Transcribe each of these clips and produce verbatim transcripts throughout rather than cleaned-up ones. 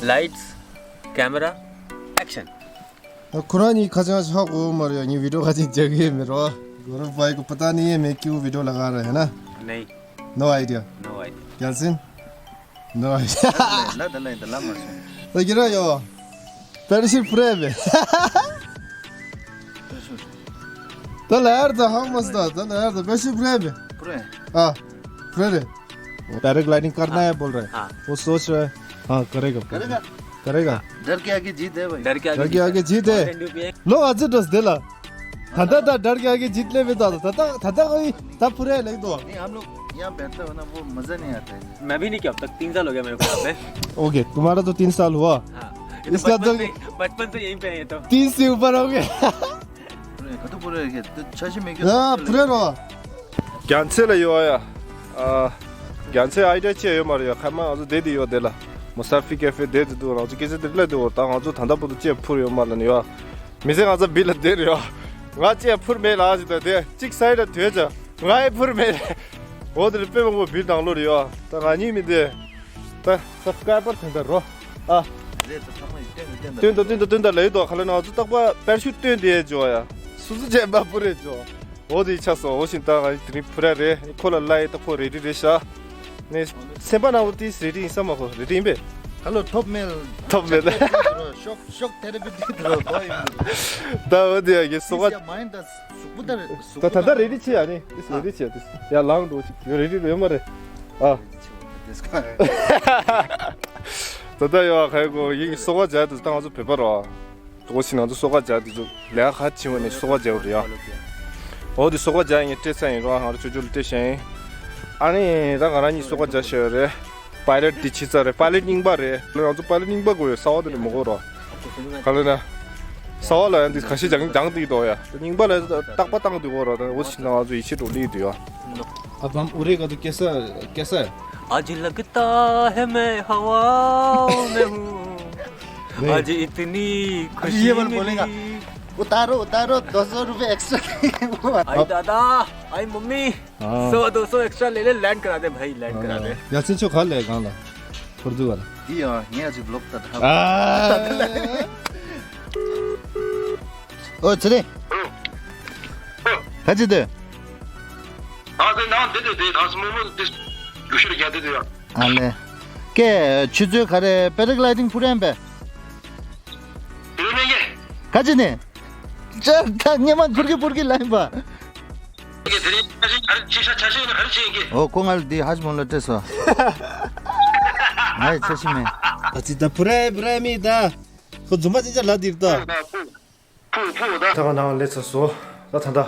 Lights, camera, action. ཁོ་རང་གཉིས་ཁ་བྱང་ཆགས་གོ་མ་རེད། ངས་བི་ཌིའོ་ཁ་ཅིག་རྒྱག་གི་ཡོད་མེད་རོ། गौरव भाई को पता नहीं है मैं क्यों वीडियो लगा रहा है ना। नहीं। No idea. No idea. क्या सीन? No idea. ལ་ལ་ལ་ལ་མ་སོང་། ད་གི་ར་ཡོ། པེ་ར་ཤུཊ་ཕུར་རེད་པས། ད་ལ་ཡར་ད་ཧང་མ་སྟ། ད་ལ་ཡར་ད་པེ་ར་ཤུཊ་ཕུར་རེད་པས། ཕུར་རེད། ཨ། ཕུར་རེད། पैराग्लाइडिंग करना है बोल रहे हैं। हाँ। वो सोच रहे हैं। हाँ, करेगा। करेगा। करेगा। डर के आगे जीत है भाई। डर के आगे डर के आगे जीत है। जीत है। लो, आज दस दिला। दादा, दा डर के आगे जीत ले बे दादा। दादा, दादा कोई, दा पूरे ले दो। नहीं, हम लोग यहाँ बैठते हो ना, वो मज़ा नहीं आता है। मैं भी नहीं किया अब तक, तीन साल हो गया मेरे को यहाँ पे। ओके, तुम्हारा तो तीन साल हुआ। हाँ, ये तो इसका बचपन तो से, बचपन से यहीं पे है ये तो। तीस से ऊपर हो गया। पूरे, कतो पूरे के, तो छह से में क्यों? हाँ, पूरे रो। རྒྱལ་མཚན་ལ་ཡོད་ཡ། ཨ། རྒྱལ་མཚན་ཨའི་ཌི་ཡ་ཅི་ཡོད་མ་རེད་ཡ། ཁ་མ་ང་ཚོ་བསྡད་དེ་ཡོད་དེ་ལ། མུ་ས་ཕི་ཀེ་ཧྥེ་བསྡད་དེ་འདུག་ང་ཚོ་སྐད་ཆ་དེ་སླེབས་འདུག་ད་ང་ཚོ་ད་ལྟ་བར་དུ་ཅི་ཕུར་ཡོད་མ་ལ་ནི་ཡ། མི་ཚེ་ང་ཚོ་བི་ལ་བསྡད་རེད་ཡ། ང་ཅི་ཕུར་མེད་ལ་ཨ་ཅི་ད་དེ་གཅིག་སའི་ཌ་དུས་ཅ། ང་ཡི་ཕུར་མེད་ལ། འོ་དེ་རེད། དཔེ་མང་པོ་བི་ལ་དང་ལོ་རེད་ཡ། ད་ང་གཉིས་མི་བསྡད། ད་སབ་སི་ཀ་རའི་བར་དེ་འདྲ་རོ། ཨ། རེད་ད་ཚང་མ་ཡིན་སྟོན་གི་སྟོན་ད། སྟོན་ད་སྟོན་ད་སྟོན་ད་ལ་ཡོད་དོ། ཁ་ལ་ན་ང་ཚོ་རྟག་པར་པེ་ར་ཤུཊ་སྟོན་དེ་ཡ་ཇོ་ཡ། སུ་སུ་ཅན་པ་པུ་རེད་ཇོ། འོ་དེ་ཆགས་སོང་། འོ་ཞིན་ད་ང་དེ་རིང་ཕུ་ར་རེད། ཁོ་ལ་ལ་ཡི་ད་ཁོ་རེ་ཌི་རེད་ཤག་ནས་སེམས་པ་ནང་ལོ་ཏིས་རེ་ཌི་ཡིན་ས་མ་ཁོ་རེ་ཌི་ཡིན་པས། ཁ་ལོ་ཐོབ་མེད། ཐོབ་མེད། ཤོག་ཤོག་ཐེ་ར་པི་ཏི་ད་ལོ་ཐོབ་ཡིན། ད་འོ་དེ་ཡ་གི་སོ་ཏིས་ག་ཡ་མ་ཡིན་ད་གཟུགས་པོ་ད་གཟུགས་ད་པོ་ད་ད་ད་རེ་ཌི་ཆེ་ཡ་ནི་ཏིས་རེ་ཌི་ཆེ་ཡ་ཏིས་ཡ་ལང་འགྲོ་ཅིག་ཡོད་རེ་ཌི་ཡོད་མ་རེད། ཨ། ད་ལྟ་ཡོད་ཁ་ཡོད་གོ་ཡིན་སོ་ག་ཇ་དུ་ད་ང་ཚོ་བོད་པ་རོ། འོ་ཞིག་ང་ཚོ་སོ་ག་ཇ་དུ་ཚོ་ལས་ཁ་ཆེ་བ་ནས་སོ་ག་ཇ་བ་རེད་ཡ། འོ་དེ་སོ་ག་ཇ་ཡིན་སྤྲད་ས་ཡིན་རོ། ང་རོ་ཆོ་ཆོ་ལ་སྤྲད་ཤ་ཡིན། ཨ་ནི་ད་ང་རང་གཉིས་སོ་ག་ཇ་ཤ་ཡོད་རེད། པའི་ལེཊ་དེ་ཆི་ཙ་རེད། པའི་ལེཊ་རྙིང་པ་རེད། ང་ཚོ་པའི་ལེཊ་རྙིང་པ་དགོས་ཡོད། གསར་བ་དེ་ནི་མི་དགོས་རོ། ག་ལ་ན། གསར་བ་ལ་ཡང་འདི་ཁ་ཤས་ཀྱང་ཀྱང་འདུག་ཡོད་ཡ། རྙིང་པ་ལ་རྟག་པ་བཏང་འདུག་གོ་ར། ད་འོ་ཞིག་ན་ང་ཚོ་ཡིད་ཆེས་འགྲོ་ལི་འདུག་ཡ། अब हम उड़ेगा तो कैसा, कैसा है? आज लगता है मैं हवाओं में हूँ। नहीं। आज इतनी खुशी ये वाला बोलेगा। मिली। उतारो, उतारो, दो सौ रुपये एक्स्ट्रा। आई दादा, आई मम्मी। हाँ। सौ दो सौ एक्स्ट्रा ले ले, लैंड करा दे भाई, लैंड करा दे। यासिन छो खा ले गाना। उर्दू वाला। ཡིན་ཡང་ངས་ཅིག་ལོག་ལྟ་ད། ཨ། ཨོ་ཚེ་རིང་། ཨོ། ག་ཅི་འདོད། ཨ་དེ་ནང་འདི་འདི་འདི་ད་སྨོ་མོ་འདི་རྒྱུ་ཤེས་རྒྱ་འདི་འདི་ཡ། ཨ་ལེ། ཀེ་ཆུ་ཚོད་ག་རེ་པེ་ར་གི་ལའི་ཌིང་ཕུར་ཡན་པས། དེ་ནས་ཀེ། ག་ཅི་ནས། ཅར་ད་ཉི་མ་ཕུར་གི་ཕུར་གི་ལན་པ། ཀེ་དེ་རིང་ཆ་ཤས་ག་རེ་ཆེ་ཤ་ཆ་ཤས་ཡིན་ན་ག་རེ་ཆེ་ཡིན་ཀེ། ཨོ་ཁོ་ང་ལ་འདི་ཧ་ཅི་མོ་ལ་སྤྲད་སོ། ང་ཡི་ཆ་ཤས་མེད། ཨ་ཙི་ད་ཕུ་ར་ཕུ་ར་མི་ད། ཁོ་རྫུན་མ་ཅན་ཅ་ལ་འདིར་ད། ཕུ་ཕུ་ཕུ་ད། ད་ག་ནང་ལས་ཚར་སོ། ད་ད་ད།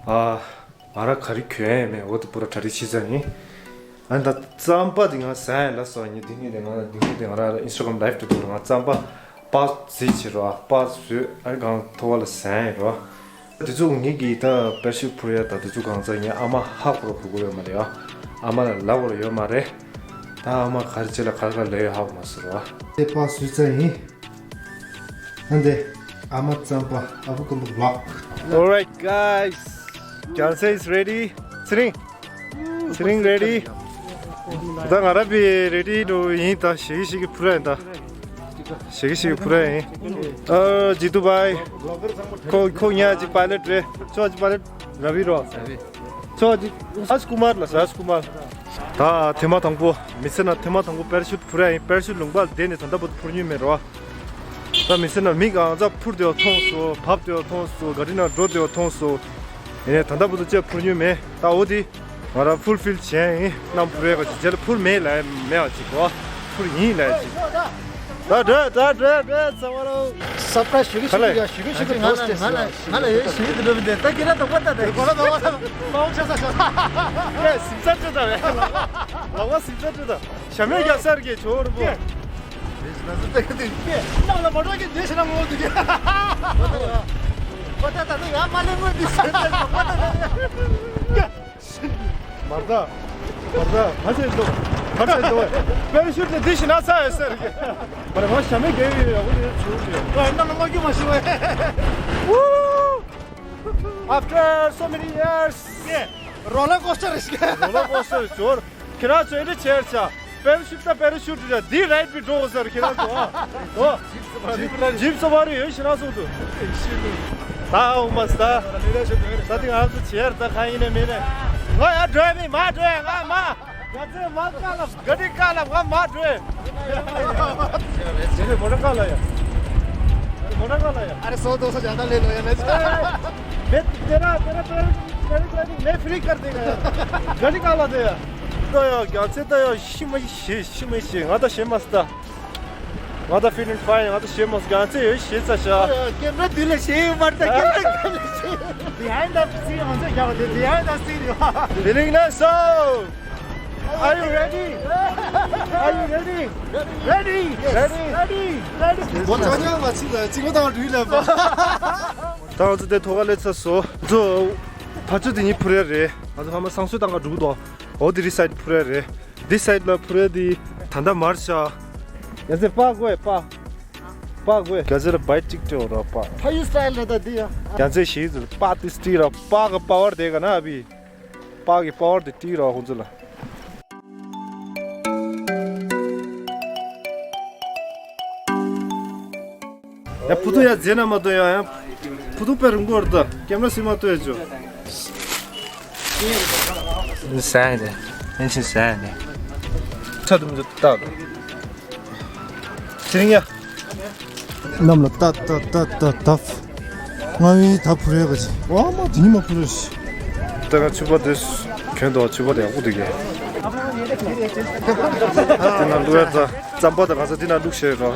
ཨ། ང་ར་ག་རེ་གྱོན་ཡས་མེད། འོ་དེ་པུ་ར་གྲ་སྒྲིག་ཕྱི་ཙང་ཡིན། ཨ་ད་རྩམ་པ་དེ་ང་ཟ་ཡས་ལ་སོ་ཉི་དེ་ཉི་དེ་ང་དེ་ཉི་དེ་ང་ར་ཨིན་སི་ཊ་གྷ་རམ་ལའིབ་དུ་འདུག་ང་རྩམ་པ་པ་ཟི་བྱེད་རོ། པ་ཟོས་ཨ་གང་ཐོ་བ་ལ་ཟ་ཡས་རོ། དེ་ཚོ་ངེད་ཀྱིས་ད་པེ་ར་ཤུཊ་ཕུར་ཡ་ད་དེ་ཚོ་གང་ཚ་ངའི་ཨ་མ་ཧ་གོ་ར་གོ་གོ་ཡོད་མ་རེད་ཨ། ཨ་མ་ལ་ལབ་གོ་ར་ཡོད་མ་རེད། ད་ཨ་མ་ག་རེ་བྱེད་ལ་ག་རེ་ག་རེ་ལས་ཡོད་ཧ་གོ་མ་སོང་ར། དེ་པ་ཟོས་ཚ་ཡིན། ཨ་འདི་ཨ་མ་རྩམ་པ་ཨ་བུ་ཀུན་པོ་ལགས། Alright guys, Janse is ready. ཚེ་རིང་། ཚེ་རིང་རེ་ཌི། ད་ང་ར་བི་རེ་ཌི་འགྲོ་ཡིན་ད། ཞེ་གི་ཞེ་གི་ཕུ་ར་ཡིན་ད། ཞེ་གི་ཞེ་གི་ཕུ་ར་ཡིན། ཨ་ཇི་དུ་བའི། ཁོ་ཁོ་ཉ་ཅི་པའི་ལེཊ་རེད། ཁྱོ་ཅི་པའི་ལེཊ་ར་བི་རོ། ཁྱོ་ཅི་རཱཇ་ཀུ་མར་ལ་རཱཇ་ཀུ་མར། ད་ཐེངས་མ་དང་པོ་མི་ཚེ་ན་ཐེངས་མ་དང་པོ་པེ་ར་ཤུཊ་ཕུ་ར་ཡིན། པེ་ར་ཤུཊ་ལུང་པ་ལ་བསྡད་ནས་ད་ལྟ་བར་དུ་ཕུར་མྱོང་མེད་རོ། ད་མི་ཚེ་ན་མི་གང་ཚ་ཕུར་དེ་བ་མཐོང་སོ། བབས་དེ་བ་མཐོང་སོ། ག་རི་ན་འགྲོ་དེ་བ་མཐོང་སོ། ཡིན་ནའི་ད་ལྟ་བར་དུ་ཅི་ཕུར་མྱོང་མེད། ད་འོ་དེ་ང་རང་ཕུལ་ཕིལ་བྱས་ཡིན། གནམ་ཕུར་ཡས་ཀ་ཅིག་རྗེས་ལ་ཕུར་མེད་ལ་མེད་པ་ཅིག་གོ། ཕུར་ཡིན་ལ་ཅིག་ད་འགྲོ་ད་འགྲོ་འགྲོ་ཚ་བ་རོ། སབ་སི་ཀ་རའིབ་ཞུ་གི་ཞུ་གི་ཡ་ཞུ་གི་ཞུ་གི། ང་ལ་ང་ལ་ང་ལ་ཡོད་ཞུ་གི་འདུག་འདུག་ད་ཁྱེད་རང་དང་པོ་ད་ད་གོ་ལ་ད་བ་ད་མ་འོང་ཆ་ས་ཆ། ཀེ་སིམ་ས་ཅི་ད་རེད། ལག་པ་སིམ་ས་ཅི་ད། ཞྭ་མོ་རྒྱག་ས་རེད་ཀེ་ཇོ་རུ་པོ། རེད་ན་ཟེར་ཏེ་ཁ་དེ་ཀེ་ནང་ལ་མ་འགྲོ་གི་འདི་ཞེ་ན་ངོ་འདུག་གེ། ཁོ་ད་ད་ད་ཡ་མ་ལེ་ངོ་འདི་ཞེ་ན་ཁོ་ད་ད་ད། མར་ད། མར་ད། ང་ཚོས་འདུག་ང་ཚོས་འདུག་པེ་ར་ཤུཊ་དེ་འདི་ཞེ་ན་ས་ཡོད་ཟེར་གི། མ་རེད་ང་ཞྭ་མོ་རྒྱག་ཡོད་ཡ་འོ་དེ་ཆུ་ཡོད། ཨ་ནང་ལ་མ་རྒྱུ་མ་ཤི་བས། After so many years. ཀེ་རོ་ལ་ཀོ་སི་ཊར་རེད་ཀེ། རོ་ལ་ཀོ་སི་ཊར་ཇོ་རུ། ཁྱེད་རང་ཚོས་འདི་བྱས་ཤག་པེ་ར་ཤུཊ་དང་པེ་ར་ཤུཊ་རེད། འདི་རའིཌ་པི་འགྲོ་དགོས་ས་རེད་ཁྱེད་རང་ཚོ། ཨ། འོ། ཇིབ་སོ་ཝ་རི་ཡོད་ཤི་རང་ཚོ་འདུག་ད་འོ་མ་ས། ད་དེ་ང་ཚོ་བྱེར་ད་གང་ཡིན་ནས་མིན་ནས། ང་ཡར་འགྲོ་ཡ་མིན། མར་འགྲོ་ཡ། ང་མར། ང་ཚོས་མར་བཀག་ལབ། ག་དེ་བཀག་ལབ། ང་མར་འགྲོ་ཡ། དེ་ནས་མོ་ཊ་བཀག་ལ་ཡ། མོ་ཊ་བཀག་ལ་ཡ། अरे सौ दो सौ ज्यादा ले लो यार। मैं तेरा तेरा पैराग्लाइडिंग मैं फ्री कर देगा यार। गाड़ी काला दे यार। ད་ཡ་རྒྱ་ཚད་ད་ཡ་ཤི་མ་ཤི་ཤི་མ་ཤི། ང་ད་ཤེས་མ་སི་ད། ང་ད་ཕི་ལིང་ཕའིན། ང་ད་ཤེས་མ་སི། རྒྱ་ཚད་ཡོད་ཤེས་ཚ་ཤ། ཀེམ་ར་དུས་ལ་ཤེས་ཡོད་མ་རེད། ད་ཀེམ་ར་ག་ལ་ཤེས། Behind the scene ང་ཚོས་རྒྱག་པ་དེ་behind the scene ཡོད། ཕི་ལིང་ལེ་སོ། Are you ready? Are you ready? Ready? Ready? Ready? Ready? ངོ་ཅོག་ཉག་ལ་ཅི་ལ་ཅི་ལོ་དང་འགྲུལ་ལ། ད་ང་ཚོ་དེ་ཐོག་ཁ་སླེབས་ཚར་སོང་། ང་ཚོ་ཕར་ཕྱོགས་དེ་གཉིས་འཕུར་ཡ་རེད། ང་ཚོ་ཕ་མ་སང་སོའི་ཏང་ག་འགྲོ་གི་འདུག་འོ་དེ་རི་སའིཌ་འཕུར་ཡ་རེད། འདི་སའིཌ་ལ་འཕུར་ཡ་དེ་ད་ལྟ་མར་ཤ། ཡ་ཚེ་པ་དགོས་པ། པ་དགོས། རྒྱ་ཚེ་ལ་བའི་ཊིག་ཏྲེ་འོ་ར་པ། ཕ་ཡུལ་སི་ཊའིལ་རེད་ད་འདི་ཡ། ཡ་ཚེ་ཞིག་ཚེ་པ་ཏི་སི་ཏི་ར་པ་ག་པ་ཝར་དེ་ག་ན་ཨ་བི། པ་གི་པ་ཝར་དེ་ཏི་ར་ཁོང་ཚོ་ལ། ཡ་ཕུ་ཐུ་ཡ་རྗེས་ན་མ་ཏོ་ཡ་ཡ། ཕུ་ཐུ་པེ་རུང་གོར་ད་ཀེམ་ར་སི་མ་ཏོ་ཡ་ཅོ། ཟན་རེད། ཨེན་ཆི་ཟན་རེད། ཚ་དུམ་ཚོ་ཏག་ཏག་ཚེ་རིང་ཡ། གནམ་ལ་ཏག་ཏག་ཏག་ཏག་ཏག་ང་བའི་ད་ཕུ་རེ་ག་ཅི། ཨ་མ་དེ་ཉི་མ་ཕུ་རེ་ཞིག་ད་ང་ཕྱུ་པ་དེ་གྱོན་དོ། ཕྱུ་པ་དེ་ཡག་པོ་འདུག་གས། དེ་ན་བླུག་ཡ་ད་རྩམ་པ་དང་ག་ས་དེ་ན་བླུག་ཤེས་རོ།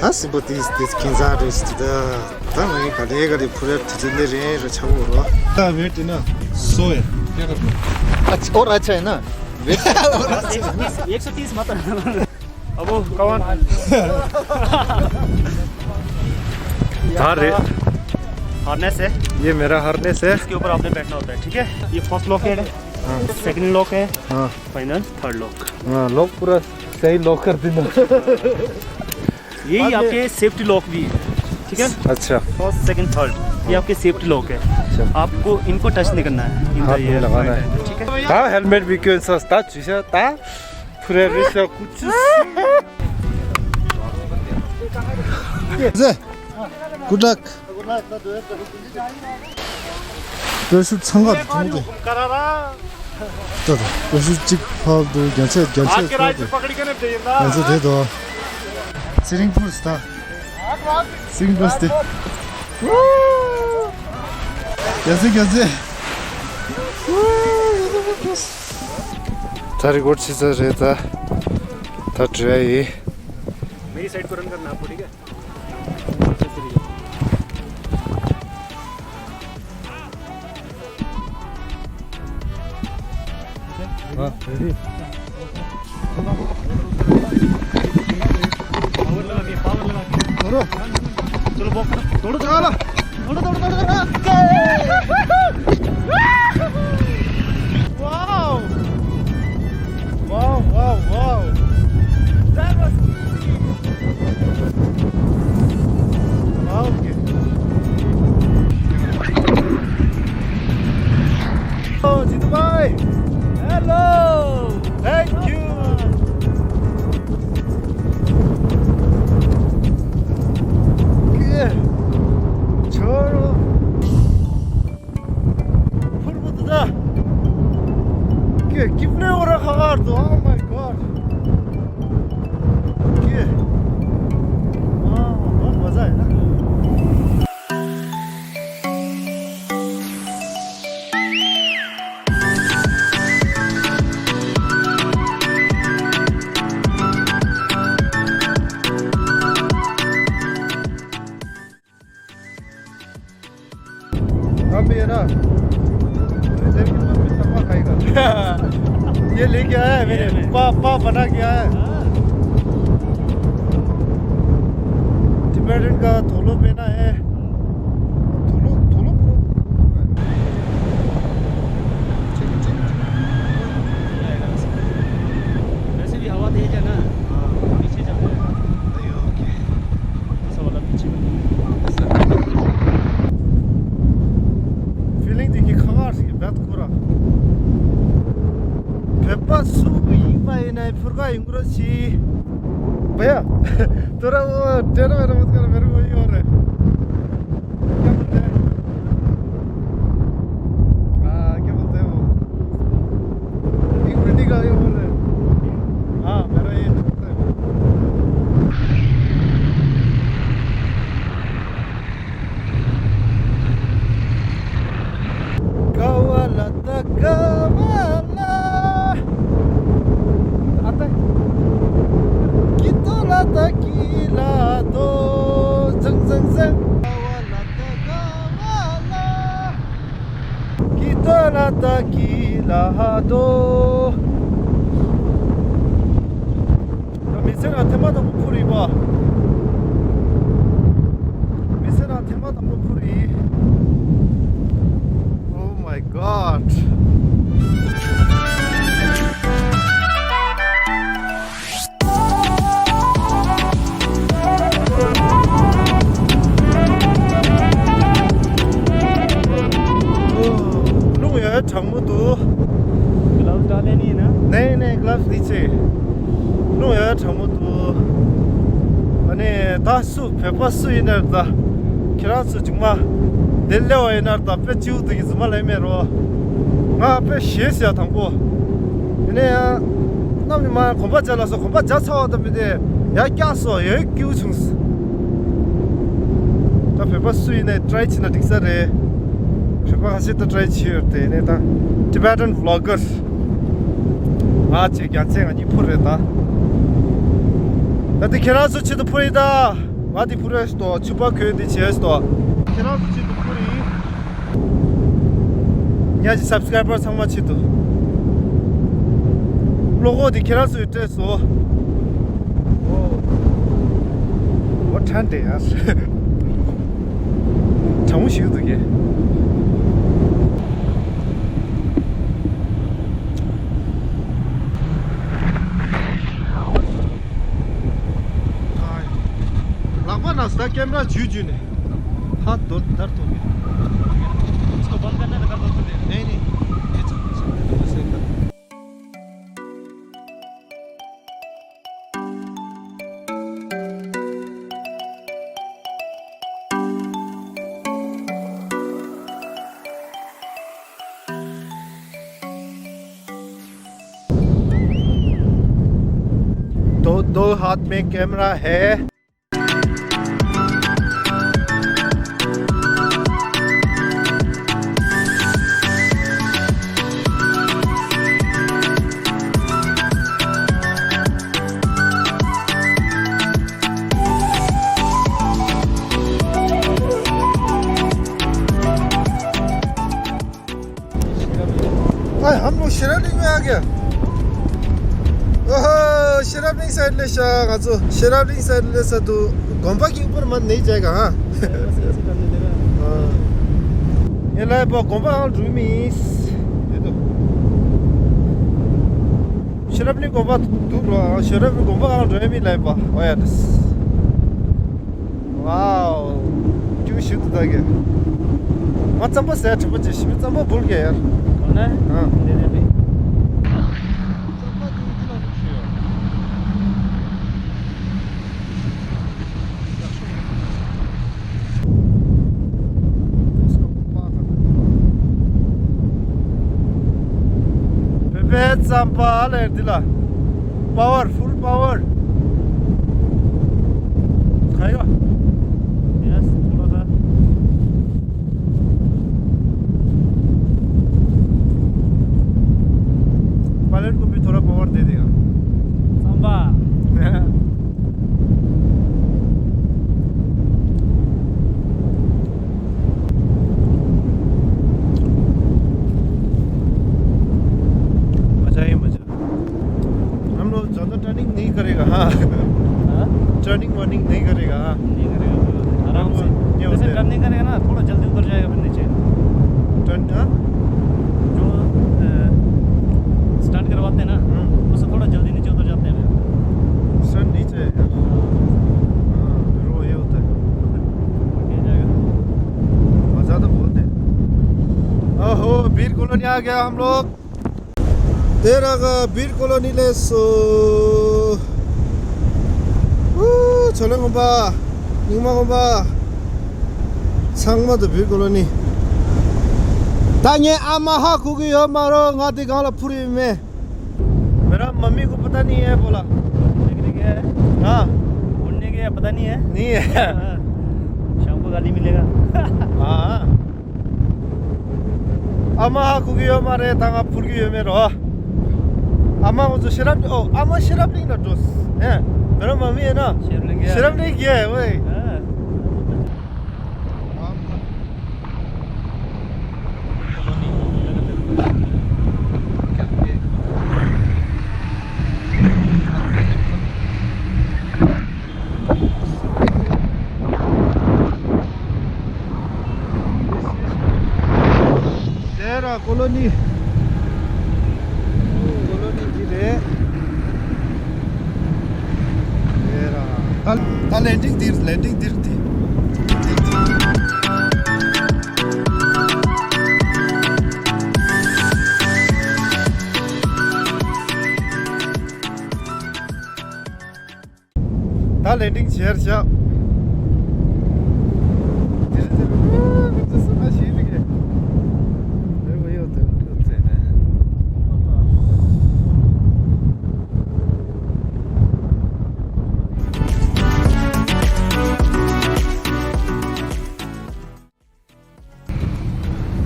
ད་སིམ་པོ་ཏིས་ཏིས་ཁྱིམ་ཚང་རེད་ཟེར་གྱི། ད་ད་ང་ཡི་ག་ལེ་ག་ལེ་ཕུ་རེད་དེ་ཚོ་ལེ་རེད་རེད་ཆགས་འོ་རོ། ད་བེད་དེ་ན་སོ་ཡ་ཡ་ག་ཨ་ཨོ་ར་ཆ་ཡ་ན་བེད། एक सौ तीस मत। अब वो कौन? ད་རེད། हार्नेस है। ये मेरा हार्नेस है। इसके ऊपर आपने बैठना होता है, ठीक है? ये फर्स्ट लॉक है, सेकंड लॉक है, हाँ। Final third lock. हाँ, लॉक पूरा सही लॉक कर देना। यही आपके सेफ्टी लॉक भी है, ठीक है? अच्छा। फर्स्ट, सेकंड, थर्ड, ये आपके सेफ्टी लॉक है। अच्छा। आपको इनको टच नहीं करना है, इनका हाथ ये नहीं लगाना है। ठीक है? हाँ, हेलमेट भी क्यों सस्ता चीज है, ता? पूरे रिश्ता कुछ। Good luck. པེ་ཤུ་ཚང་ག་དུ་ཐོང་དུ། ད་ད་པེ་ཤུ་གཅིག་ཕར་དུ་རྒྱ་ཆད་རྒྱ་ཆད་ཐོང་དུ། རྒྱ་ཆད་དེ་དོ། ཚེ་རིང་ཕུར་སྟ། ཚེ་རིང་ཕུར་སྟེ། རྒྱ་ཆད་རྒྱ་ཆད། ད་རི་གོར་ཆི་ས་རེད་ད། ད་འདྲ་ཡི། मेरी साइड को रन करना आपको, ठीक है? हाँ, रेडी। पावर लगा के, पावर लगा के। चलो। चलो, बॉक्स। दौड़ो, चलो। दौड़ो, दौड़ो, दौड़ो, दौड़ो। Wow! Wow, wow, wow! That was easy! Wow, okay. Oh, Jitu bhai! Hello! Thank you! Good. छोड़ो। फुर्बुदा। के किपले ओरा खगार दो। Oh my God. के। वाह, बहुत मजा है ना। हम भी है ना, इधर की मम्मी सफा खाएगा। ये लेके आया है मेरे, पा, पा बना के आया है। टिबेटन का धोलो पहना है। धोलो, धोलो पूरा। བོད་པ་སུ་ཡིན་པ་ཡིན་ནའི་ཕུར་ཁ་ཡོང་གི་རོགས་བྱེད། བ་ཡ། དོ་ར་འོ་ཏེ་ར་བེ་ར་མོ་ཀ་ར་བེ་ར་གོ་ཡོ་རེ། ཀྱ་མོ་ཏེ། ཨ་ཀྱ་མོ་ཏེ་འོ། ཨིང་རི་ཏི་ཀ་ཡོ་རེ། ཨ་བེ་ར་ཡེ་ཏེ། ཀ་བ་ལ་ད་ཀ་བ་ལ། ཨ་ད། ཀི་ཏོ་ལ་ད་ཀི་ལ་དོ། ཛང་ཛང་ཛང་། ཀ་བ་ལ་ད་ཀ་བ་ལ། ཀི་ཏོ་ལ་ད་ཀི་ལ་དོ། ད་མི་ཚེ་ན་ཐེངས་མ་དང་པོ་འཕུར་ཡིན་པ། མི་ཚེ་ན་ཐེངས་མ་དང་པོ་འཕུར་ཡིན། Oh my God. རླུང་ཡང་གྲང་མོ་འདུག Gloves ལེན་ཡིན་ན། ནས་ནས་gloves ལི་ཆེ། རླུང་ཡང་གྲང་མོ་འདུག་ཨ་ནི་ད་སུ་བོད་པ་སུ་ཡིན་ནར་ད། ཁྱེད་རང་ཚོ་ཅིག་མ། འདི་སླེབས་པ་ཡིན་ནར་ད་དཔེ་སྐྱིད་པོ་འདུག་གི་རྫུན་མ་ལབ་མེད་རོ། ང་དཔེ་ཞེད་ཟེར་དང་པོ། ཡིན་ན་ཡང་། གནམ་ནས་མར་གོམ་པ་རྒྱག་ལ་སོགས་གོམ་པ་རྒྱག་ཚར་བ་དང་མི་དེ་ཡར་བཀྱགས་སོ་ཡོད་སྐྱིད་པོ་བྱུང་། ད་བོད་པ་སུ་ཡིན་ནའི་try བྱས་ན་འགྲིག་ས་རེད། བོད་པ་ཁ་ཤས་ད་try བྱས་ཡོད་དེ་ནས་ད་Tibetan vloggers ང་ཅིག་རྒྱལ་མཚན་ང་གཉིས་འཕུར་རེད་ད། ད་དེ་ཁྱེད་རང་ཚོ་ཆེད་དུ་འཕུར་ཡིན་ད། ང་དེ་འཕུར་རེད་ཏོ་ཕྱུ་པ་གོས་འདི་བྱས་ཏོ། ཁྱེད་རང་ཚོ་ཆེད་དུ་འཕུར་ཡིན། ཉ་གི་subscriber ཚང་མ་ཆེད་དུ། བློ་ཁོག་དེ་ཁྱེད་རང་ཚོས་སྤྲད་སོ། ཨོ། ཨོ་ཁྲ་འདྲེ་ཡ། གྲང་མོ་ཞིག་འདུག་གས། ལག་པ་ན་ས་ཀེམ་ར་འཇུས་འཇུས་ནས། ཧ་དོར་དར་ཐོག་གི། इसको बंद करना है तो कर दो उसको दे। नहीं, नहीं। ये चल, चल, चल, चल, चल। दो, दो हाथ में कैमरा है। ཨ། हम लोग ཤེས་རབ་གླིང་में आ गया। ཨོ་ཧོ། ཤེས་རབ་གླིང་side སླེབས་ཤག་ང་ཚོ་ཤེས་རབ་གླིང་side སླེབས་ས་འདུག་དགོན་པ་གི་ཨུ་པར་མ་ནེ་ཇའེ་ག་ཧ། ये लाइफ पर गोंबा हाल ड्रीम इज। ये तो ཤེས་རབ་གླིང་དགོན་པ་འདུག་རོ། ཤེས་རབ་གླིང་དགོན་པ་གང་འགྲོ་ཡ་མི་ལབ་པ། ཨོ་ཡ་དེས། Wow. ཀྱུ་ཤུ་དུ་ད་གེ། ང་རྩམ་པ་ཟས་དྲི་པ་ཅི་ཞིམ་རྩམ་པ་འབུལ་གེ་ཡར། ཨོ་ན། ཨ། འདི་ནས་མི། རྩམ་པ་འདི་འདི་ལ་ཤུ་ཡོད། བོད་པའི་རྩམ་པ་ལས་འདི་ལ། Power, full power. ཁ་ཡོ། Yes, थोड़ा सा। पायलट को भी थोड़ा पावर दे देगा। सांबा। मजा ही मजा। हम लोग ज़्यादा टर्निंग नहीं करेगा, हाँ। हाँ? टर्निंग वर्निंग नहीं करेगा, हाँ। नहीं करेगा, कोई बात नहीं। आराम से। ये वैसे होता है। टर्निंग करेगा ना, थोड़ा जल्दी उतर जाएगा फिर नीचे। टर्न, हाँ? जो, अ, स्टंट करवाते हैं ना, हम्म। उससे थोड़ा जल्दी नीचे उतर जाते हैं फिर। स्टंट नीचे है यार। हाँ, फिर वो ये होता है। ये जाएगा। मज़ा तो बहुत है। ओहो, बीर कॉलोनी आ गया हम लोग। དེ་ར་ག་བིར་ཀོ་ལོ་ནི་ལས་སོ། ཨུ། ཆོ་ལེ་ངོ་པ། ཉིན་མ་ངོ་པ། ཚང་མ་དུ་བིར་ཀོ་ལོ་ནི། ད་ངས་ཨ་མ་ཧ་གོ་གི་ཡོད་མ་རོ། ང་དེ་གང་ལ་འཕུར་ཡོད་མེད། मेरा मम्मी को पता नहीं है बोला। देखने गया है। हाँ। उड़ने गया, पता नहीं है। नहीं है। हाँ। शाम को गाली मिलेगा। हाँ। ཨ་མ་ཧ་གོ་གི་ཡོད་མ་རེད། ད་ང་འཕུར་གི་ཡོད་མེད་རོ། ཨ་མ་ཁོ་ཚོ་ཤེས་རབ། ཨོ། ཨ་མ་ཤེས་རབ་གླིང་ལ་འགྲོ། ཨེ། मेरा मम्मी है ना। ཤེས་རབ་གླིང་གི། ཤེས་རབ་གླིང་གི། ཨེ། ཝེ། ཨ་མ། དེ་ར་ཀོ་ལོ་ནི། ཀོ་ལོ་ནི་འདི་རེད། དེ་ར། ད་ད་ལེན་ཌིང་འདིར། ལེན་ཌིང་འདིར་འདི། ད་ལེན་ཌིང་བྱས་བཞག་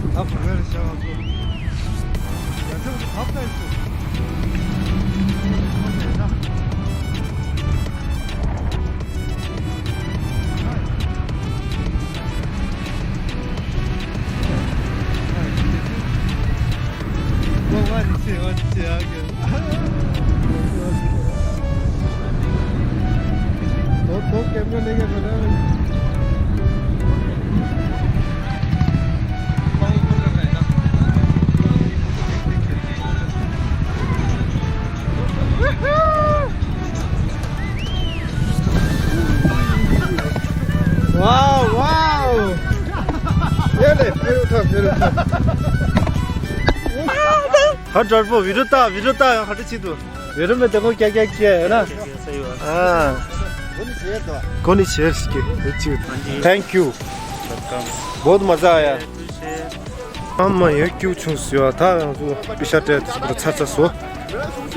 ད་བུ་བེར་བྱ་བ་ཚོ། ཡ་ཚོ་བབ་ད་ཡིན་ཚོ། तो, तो कैमरा लेके खड़ा है। Wow, wow. ये ले, फिर उठा, फिर उठा। हट, हट, वो वीडियो था, वीडियो था, हट, छी तू। मेरे में देखो क्या क्या किया है ना। सही बात। हाँ। कौन ही शेयर इसके? Thank you। बहुत मजा आया। ཨ་མ་ཡོད་ཀྱུ་ཆུང་སུ་ཡོད་ད། ང་ཚོ་པི་ཤ་སྤྲད་དུ་ཚ་ཚ་སོ།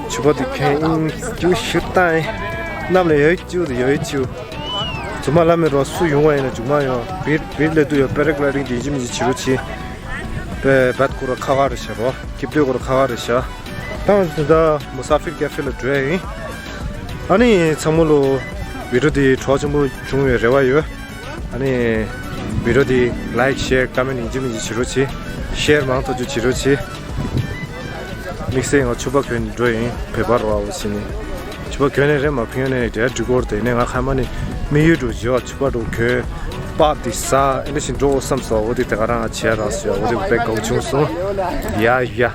ཆུ་བ་དེ་ཁེན་ཨིན་ཀྱུ་ཤུ་ཏང་། གནམ་ལ་ཡོད་ཀྱུ་དེ་ཡོད་ཀྱུ། རྫུན་མ་ལ་མེད་རོ། སུ་ཡོང་བ་ཡིན་ན་རྒྱུག་མ་ཡོང་། བིར་བིར་ལས་དུ་ཡོད། པེ་ར་གླའི་ཌིང་དེ་ཡིན་གཅིག་མིན་གཅིག་བྱེད་རོགས་གྱིས། པེ་བད་ཀོ་ར་ཁ་ཁ་རེ་བྱ་རོ། སྐྱིབས་སྡོད་ཀོ་ར་ཁ་ཁ་རེ་བྱ། ད་ང་ཚོ་ད་མུ་ས་ཕིར་ཀེ་ཧྥེ་ལ་འགྲོ་ཡ་ཡིན། ཨ་ནི་ཚང་མ་ལོ་བི་ཌི་ཡོ་དེ་གྲོགས་ཆེན་པོ་བྱུང་བའི་རེ་བ་ཡོད། ཨ་ནི་བི་ཌི་ཡོ་དེ་ལའིཀ་ཤེར་ཀོ་མེན་ཡིན་གཅིག་མིན་གཅིག་བྱེད་རོགས་གྱིས། ཤེར་མང་ཐོག་ཅིག་བྱེད་རོགས་གྱིས། དམིགས་བསལ་ང་ཕྱུ་པ་གྱོན་འགྲོ་ཡིན། བོད་པ་རོ་བ་བྱས་ནས། ཕྱུ་པ་གྱོན་ནས་རེད་མ་གྱོན་ནས་དེ་འགྲིག་གོ་རེད། དེ་ནས་ང་ཁ་མ་ནས་དམིགས་ཡུལ་འགྲོ་བྱེད་པ་ཕྱུ་པ་འགྲོ་གྱོན། པ་དེ་ཟ་ཨེ་འདྲ་ཞིག་འགྲོ་བསམ་སོང་། འོ་དེ་དེ་ག་རང་བྱས་ར་སོ་ཡ། འོ་དེ་དཔེ་དགའ་བོ་བྱུང་སོང་། ཡ་ཡ།